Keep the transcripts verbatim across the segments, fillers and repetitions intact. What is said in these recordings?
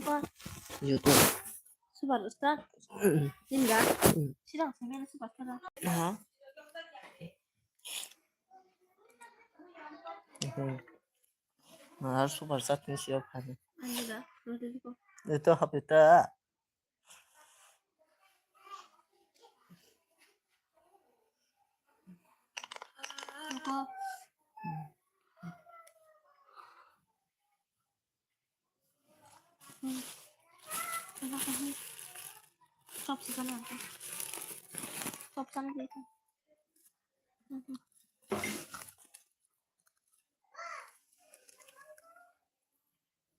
Apa? YouTube. Superstar. Mm. Ninja. Mm. Sirang sini superstar. Ha? Mhm. Mar superstar ni siyo phani. Ayo da, roti diko. Ito hapita. Ako. Hmm. Coba kasih. Chop sih sana. Chop sana dito. Mhm.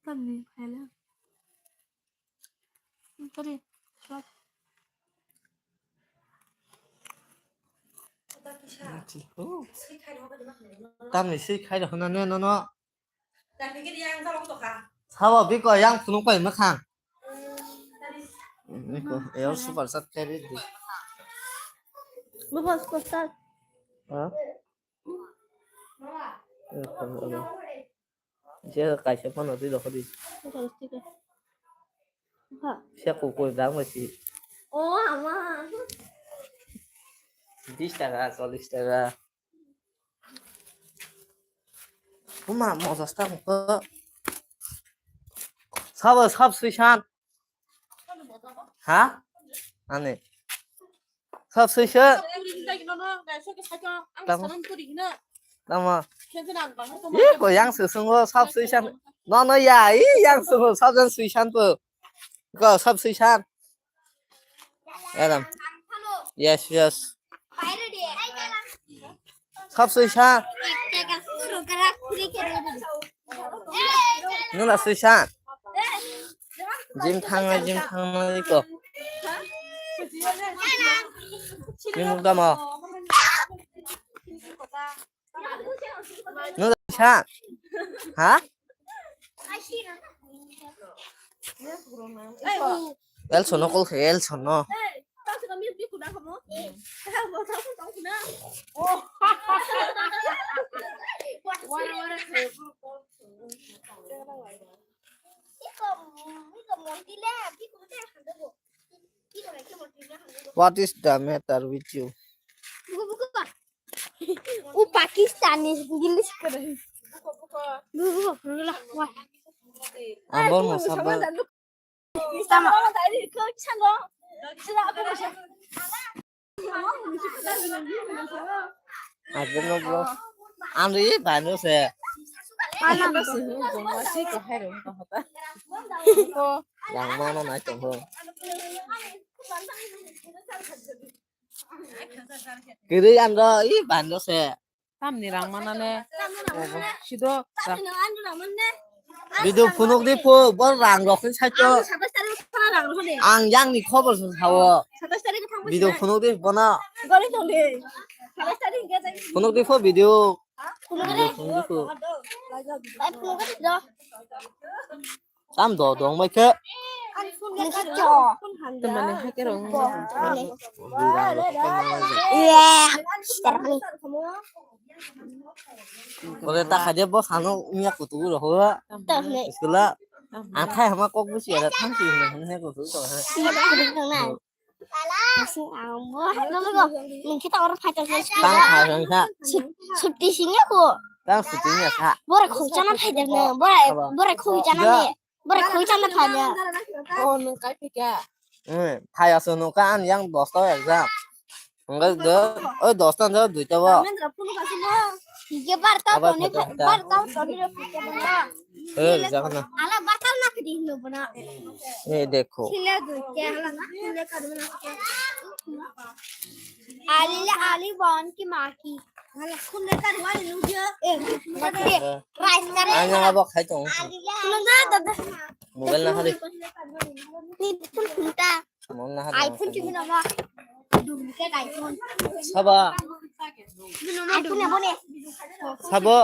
Tamni phaila. Tari, chop. Tamni swi khai rw hwnna ne nono. Sabo biko yang phunuk pai mwkhang. Biko, eor super chat khai rw di. Biko, super chat. Ha? Eh, phunuk pai. Je kaisa phano twi rokho di. Kaisa twi rokho. Ha. Se kukui dang bai si. O ama. Bis taka, chollish taka. Uma mojas ta ko. Sabo sab swisan. Ha? Ani. Sab swisan. Tamo. Tamo. Ye ko yang swisan go sab swisan. No no ya, i yang swisan sab jan swisan po. Ko sab swisan. Adam. Yes, yes. Sab swisan. Nuna swisan. Jim thangna, jim thangna iko. Jim dama. Nuna swisan. Ha? Elson no call khe, Elson no. What is the matter with you? U Pakistani English kore. Ambor mo sabba. Ambor no bro. Ando i bano se. Ano basi hu bongla si ko hai ro ko hota. Ko. Yang mana na tong ho. Kiri ando i bano se. Tamni rang manane. Sido. Video phunuk di phu, bo rang rok ni saito. Ang yang ni khobor se sao. Video phunuk di bono. Phunuk di phu video. Video phunuk di phu. Tam do dong bai khe. Tei mane hai khe rong. Bole ta khaide bo sano unya kutu ro ho. Skula. Ang khai hama kok busi ada thang si hne hne kutu to ha. Tang khai hang kha. Sutti singya ko. Tang sutti nya kha. Bora khujana phaidar na. Bora bora khujana ne. Bora khujana phaidar. Oh, nung kai phika. Hmm, phai aso nung ka an yang dosta exam. Hingke do, oi dosta do duita bo. Hingke barta toni barta toni. Eh, jangan na. Ala barta na kedi hino bona. Eh, dekho. Sila duita ala na. Ali la ali bon ki ma ki. Anya abo khai tong. Mobile na hari. Mon na hari. Sabo. Sabo.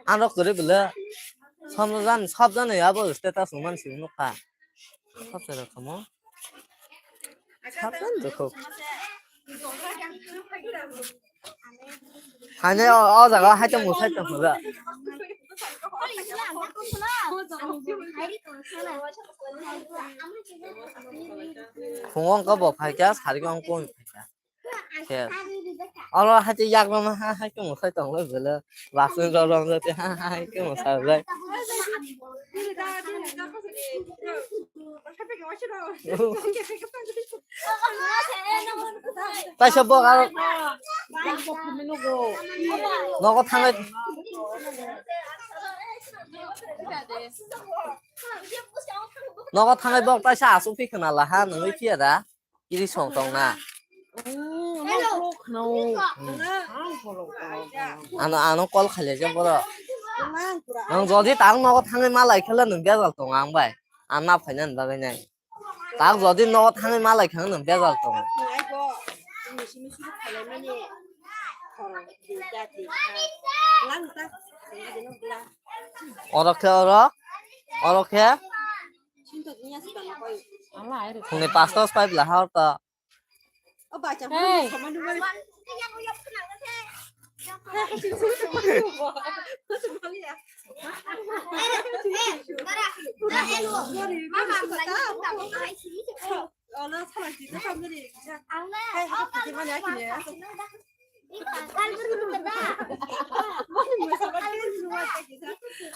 Ano kore bela. Samjan sabjan ya bo status man si nukha. Sab se rokamo. Sabjan jokho. Thani o, o jaga hai tong musai tong hura. Phungo wngkha bo phaikha, sari wngkha bo phaikha. Khe. Oro hai tei yak rwma ha hai khe mwsai tong lai bele. Last ni rw rw jate ha ha hai khe mwsai lai. Taisa bok aro. Nogo thangai. Nogo thangai bok taisa asuk phi khna la ha nungwi phiya da. Kiri song tong na. Ano, ano call khaile je boro. Nang jodi tang nogo thangwi malai khala nung bejal tong ang bai. Ang na phaina ni bagwi nai. Tang jodi nogo thangwi malai kha nung bejal tong. Oro khe oro. Oro khe. Phungni pasta pai bwla ha orta. Hey.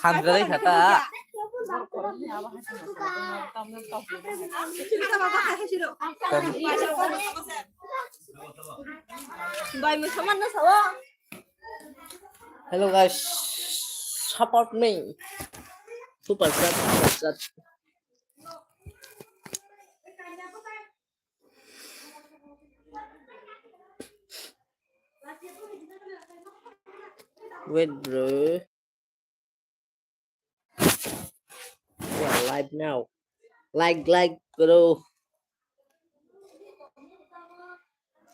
Khamjai kha ta. Hello guys, support me. Super chat, super chat. Wait, bro. Yeah, live now. Like, like, bro.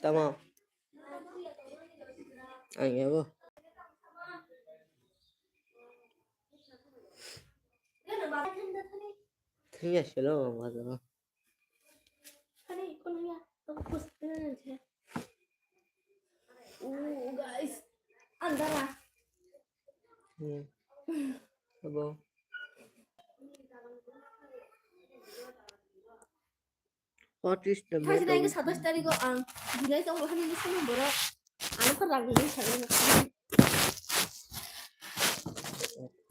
Tamam. Ang yago. Thangya selo ang wajano. Ooh, guys. Andara. Hmm. Abo. What is the Thaisina matter? Satais tarikh o ang jinai tong bahani ni sini borok. Ano khe rang ni salo na.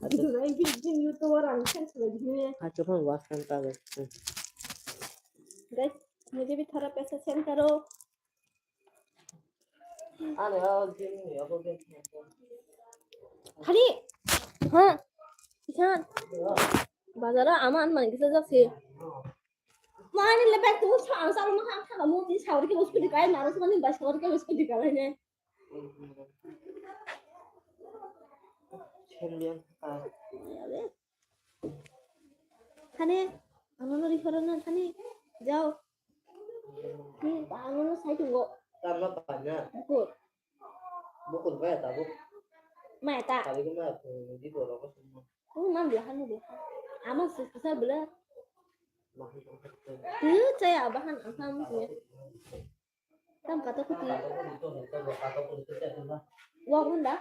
Jinai bini YouTube o rang send khlai di. Acha phang was kan ta. Guys, mujhe bhi thora paisa send karo. Khani. Ha. Isan. Bazar o ama an mani kisa jak se. Mani le bag tu sa ang sa ma khang khang mo ti sa ri ke scooty kai maro sa ni ba sa ri ke scooty kai ne. Thani, ano no rihoro na thani, jao. Ni, ano no sai tungo. Tama bana. Bukur. Bukur ba tabuk. Ma ta. Tadi ke ma di borok ko semua. Oh, man dia hanu dia. Ama susah bela. Tu saya abahan asam ya. Tam kata kuti. Wa hunda.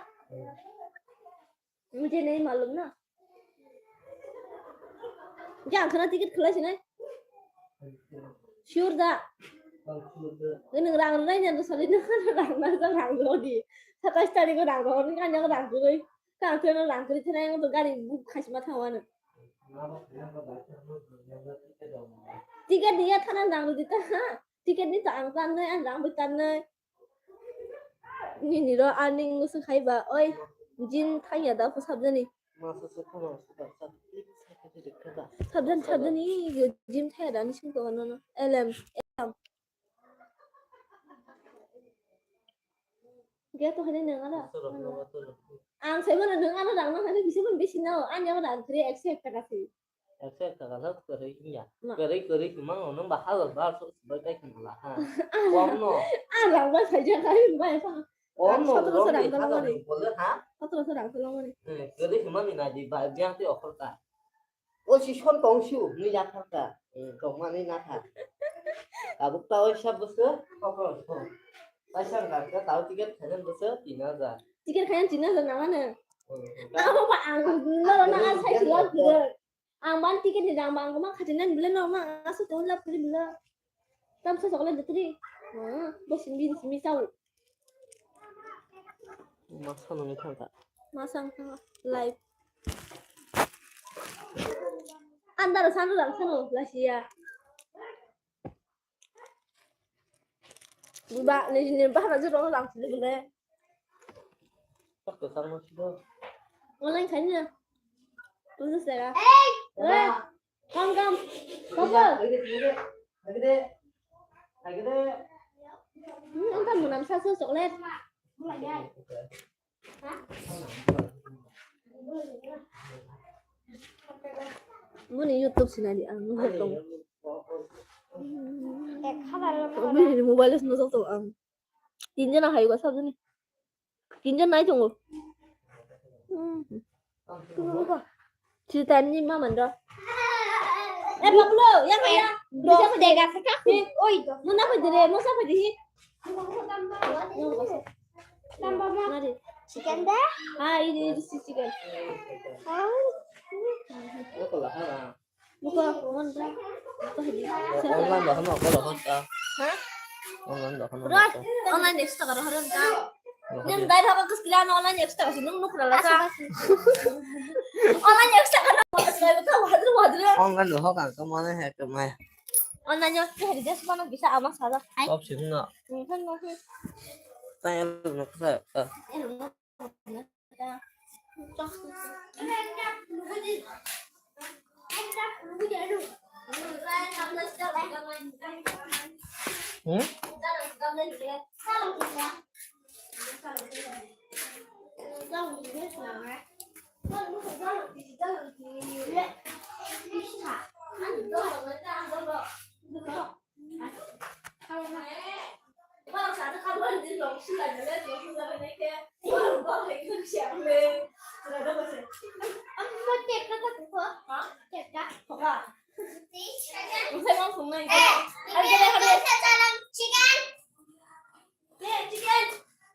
Mujhe nahi malum na. Jang khana ticket khulai sinai. Sure da. Nung rang rang jan sali nung rang na rang rang di. Satais tarikh rang rang ni kan rang rang. Ka thena rang kri thena yang to gari book khasma thawano. Ticket niya thana rang di ta ha. Ticket ni ta ang tan nai ang rang bi tan nai. Nini ro ani ngusu khai ba oi. Jin thangya da ko sabjani. Sabjani sabjani jin thangya da ni sing to no no. L M. Dia to hene nang ala. Ang sai mana nang ala rang na hene bisa pun bisi nao. Ani apa rang kri ekso ek taka si. Ekso ek taka sa kari iya. Kari kari cuma nang bahal bar so sebai kai kena lah. Om no. Ah rang ba sai ja kai ba pa. Om no. Sotro so rang tolong ni. Sotro so rang tolong ni. Kari cuma ni na di ba biang ti offer ta. O si son tong siu, nui ya thang ta. Tong ma nui na tha. Tabuk ta oi sab bwswk. Paisa wngkha, tao ticket khainani bwswk tin hajar. Ticket khainani tin hajar nangmano. Hmm. Abo ba ang norokno a sai sila phirwi. Ang ban ticket ni rang ba ang ma khatinani bwle norokno a sai tong la phirwi bwle. Tamsa chocolate de tri. Hmm, bo simi simi chao. Masa nungwi thangkha. Masa wngkha live. Andar sanu rang sanu lasiya. Buba, nini, nini bahana jero lang sini bole. Tak to sang masih do. Online khaina. Putus ya. Eh, kam kam. Apa? Lagi deh, lagi deh. Lagi deh. Hmm, ang kan menam sasu chocolate. Muni YouTube sinadi ang nugok tong. Bini mobile no jok tong ang. Tinjon hai ko sabjani. Tinjon nai tongo. Hmm. Sitani mama ndo. Eh, Pablo, ya kaya. Bisa ko jaga sa ka? Oi, muna ko dire, mo sa ko dihi. Mari. Chicken da? Ah, ini, ini si chicken. Ah. Buka, mon da. Buka di. Online dah sama, kalau host ah. Hah? Online dah sama. Rot, online extra karo haron ta. Nang dai thaka kus kila online extra kasi nung nuk rala sa. Online extra karo. Wadru wadru. Online dah hoka, kemana hai kemai. Online yo ke hari jas mana bisa ama sada. Hai. Kop sih na. Nung kan nung. Tanya lu nak sa. Hmm?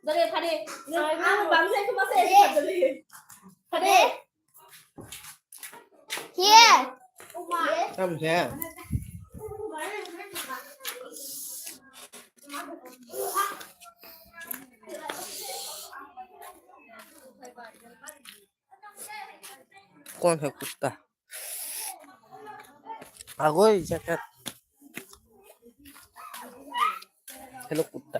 Dale, phade. Ang bangsa khe masa ya, dale. Phade. Here. Tam khe. Kon hai kutta. Agoi jacket. Hello kutta.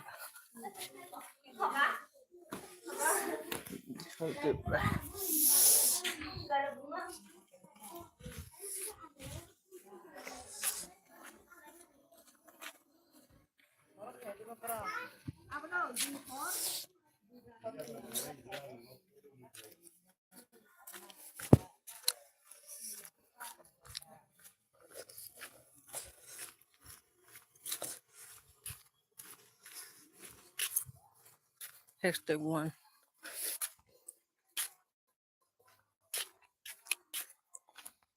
Hashtag one.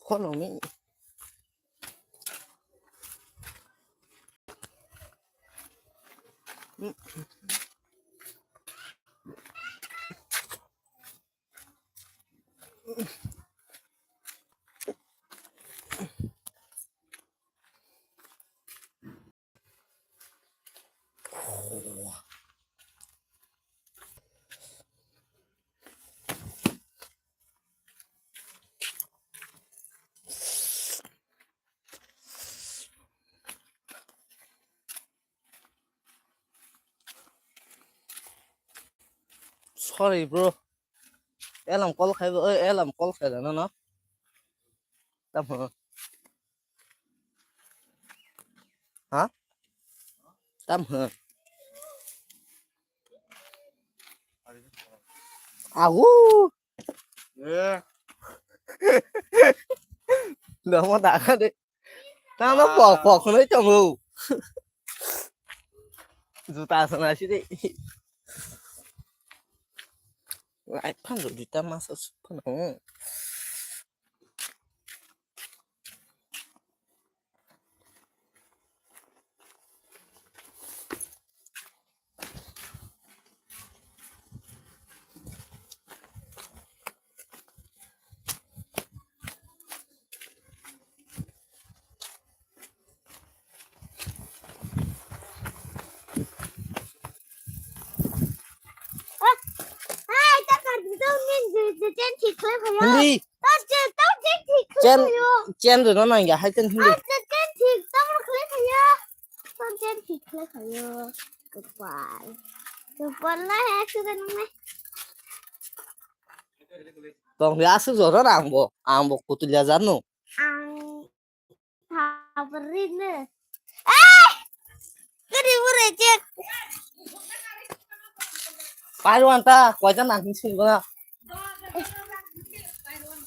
Follow me. Sorry, bro. Alarm call khai, oi, alarm call khai da, no, no. Tamo. Ha? Tamo. Agu. Eh. Dah mau tak ada. Tamo pok pok khonoi tongo. Juta sana sidi. Lai phan juta masa phan. Chen, chen rwna nangya hai chen hindi. Acha chen thik, tamar khlai khayo. Ton chen thik khlai khayo. Goodbye. Goodbye, hai accident nang nai. Tong ya aswk jora na ang bo, ang bo kutul ya jar no. Ang Sabrina. Eh! Kadi bure cek. Pairu anta, koita nang sing gona.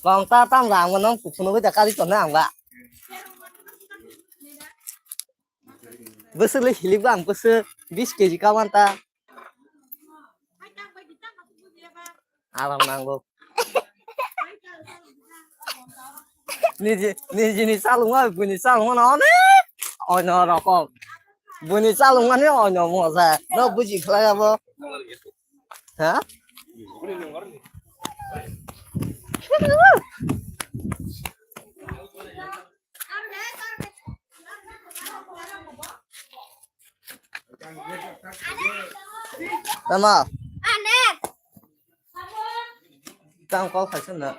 Long ta tam lang nang kukuno bai ta kari tona ang ba. Bwswk le hilik ba ang bwswk bis keji ka wan ta. Aram nango. Niji, nijini salungma, bini salungma no onek oino rokom. Bini salungma ni oino moja. No buji khlai abo. Ha? Tama. Tang kok hai sen na.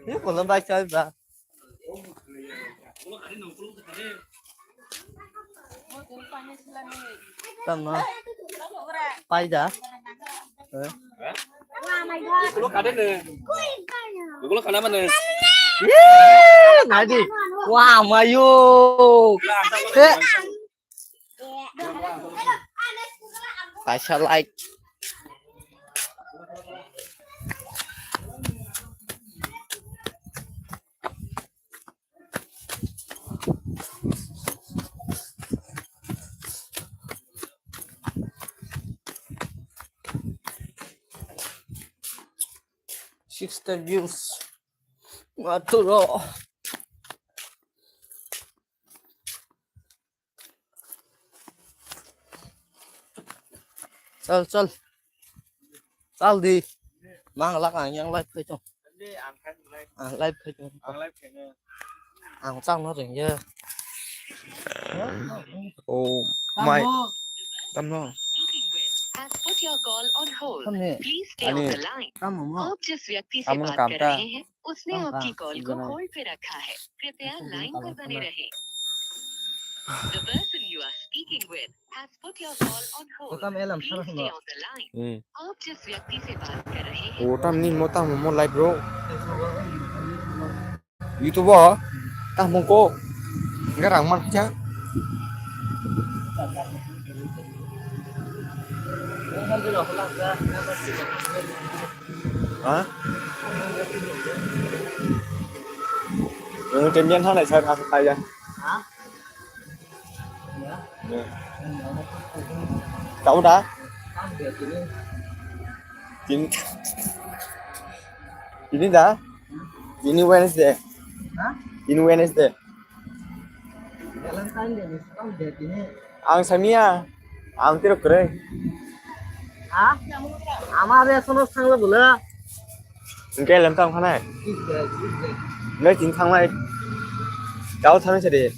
Ni ko lam bai chai ba. Tama. Pai da. Eh. Ulo kada ne. Ulo kada mana? Nadi. Wah, mayo. Eh. Kaisa like. Sixty views. Maturo. Chal, chal. Chal di. Mang lak ang yang live khai chong. Ang live khai chong. Ang chang no reng ye. Oh my. Tamno. Has put your call on hold. Tamni. Please stay on the line. Tamno. आप जिस व्यक्ति से बात कर रहे हैं, उसने आपकी कॉल को होल्ड पे रखा है। कृपया लाइन पर बने रहें। The person you are speaking with has put your call on hold। Please stay on the line। Hmm। आप जिस व्यक्ति से बात कर रहे हैं, O tamni mo tamo mo live bro। YouTube o tamo ko garang man kya? Ha? Yung tinian ha nai sa ka kaya. Kau da? Tin. Ini da? Ini Wednesday. Ini Wednesday. Valentine Day ni swkang date tini. Ang samiya, ang tiro kwrwi. Ha? Ama be sono sangla bula. Engke lem tang khanai. Engke tin thangnai. Kau thangnai sadi.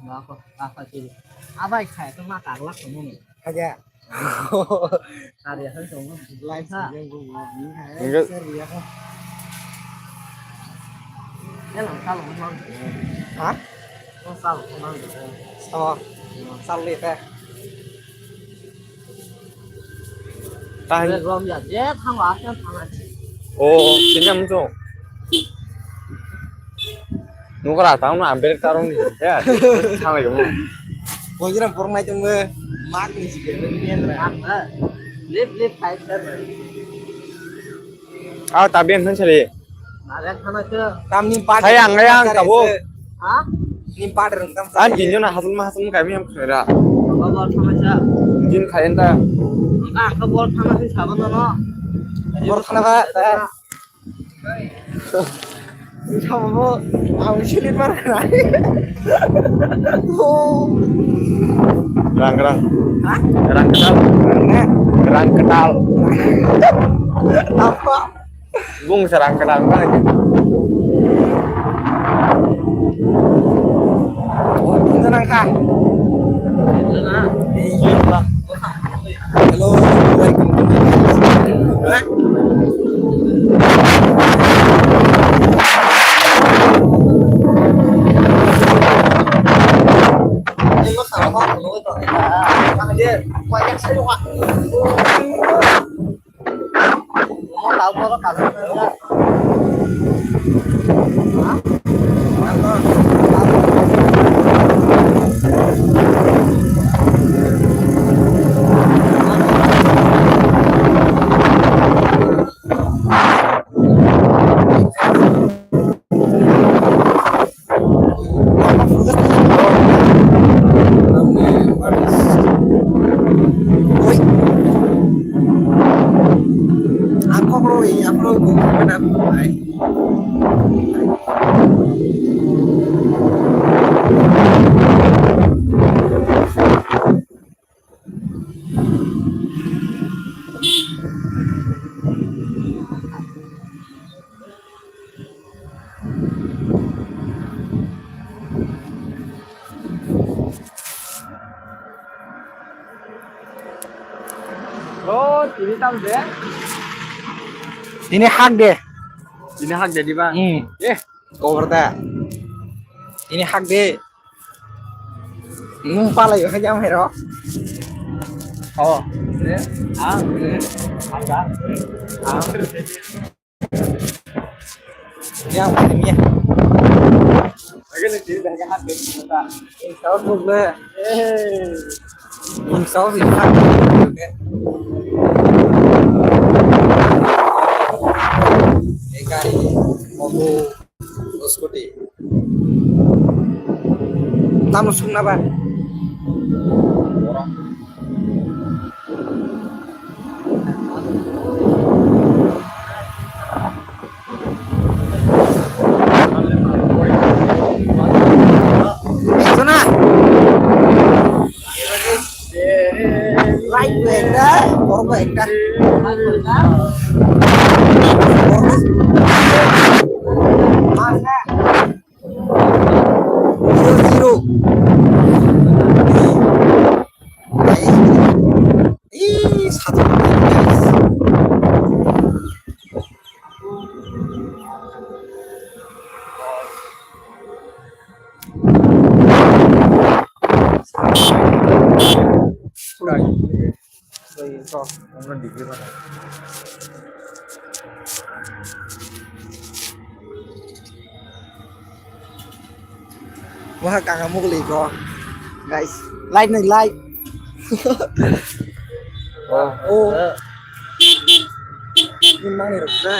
Ba ko, ba ko sadi. Abai khai to ma kaglak to mo. Khaja. Kari asan tong lai ha. Enggak. Elang salong mang. Ha? Salong mang. Oh. Salong le te. Tahan. Rom ya, je thang wa kan thang achi. Oh, sini am tu. Nukra tang na ambil tarong ni. Ya. Thang lagi mo. Bonjira porong nai tong be. Mak ni sih. Lip lip fighter. Ah, tabi ang sari. Tamni part. Sayang, sayang, tabo. Ha? Ni part rengkam. Ah, jinjo na hasul ma hasul kami am khera. Bol thama sa. Jin khayen ta. Ang ka bol thama sa sabon no. Bol thama ba. Sabo, ang silit mar khnai. Rang, rang. Ha? Rang ketal. Rang ketal. Apa? Bung serang ketal kan. Oh, bung serang kah? Hello, welcome to my channel. Bro, tini tam de? Tini hak de. Tini hak de diba? Hmm. Eh, cover da. Tini hak de. Nung pala yo hajam hero. Oh. Ah, ah, ah. Ya, ya. Ini saus tuh, Bre. Ini saus ini. Ini kari, momo, scooty. Tamo sung na ba? Sona. Right ekta, borok ekta. Zero, zero. Ih, satu. Wah, kaka mugli ko. Guys, live nih, live. Oh. Oh. Ini mana, Ruksa?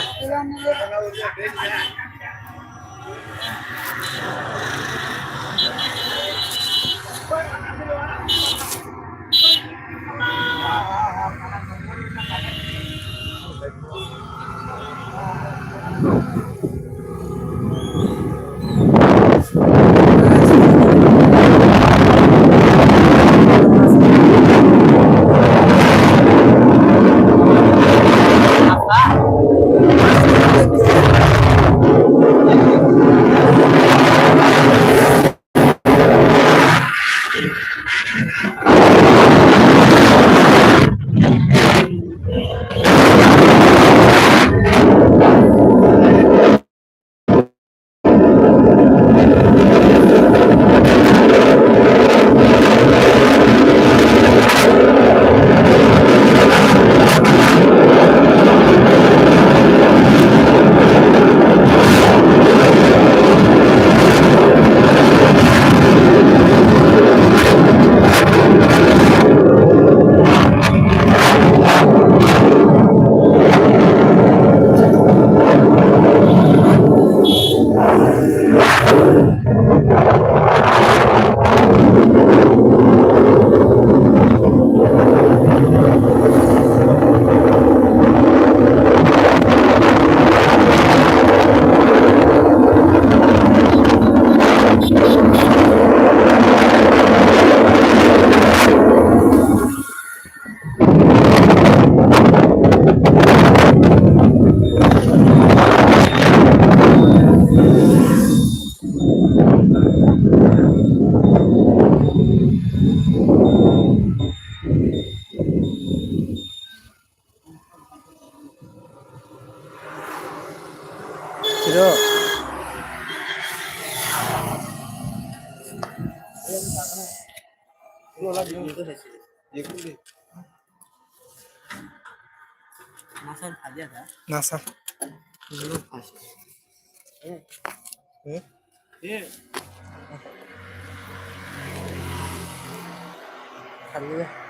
Siro. Nasa. Nasa. Eh? Eh? Kali ya.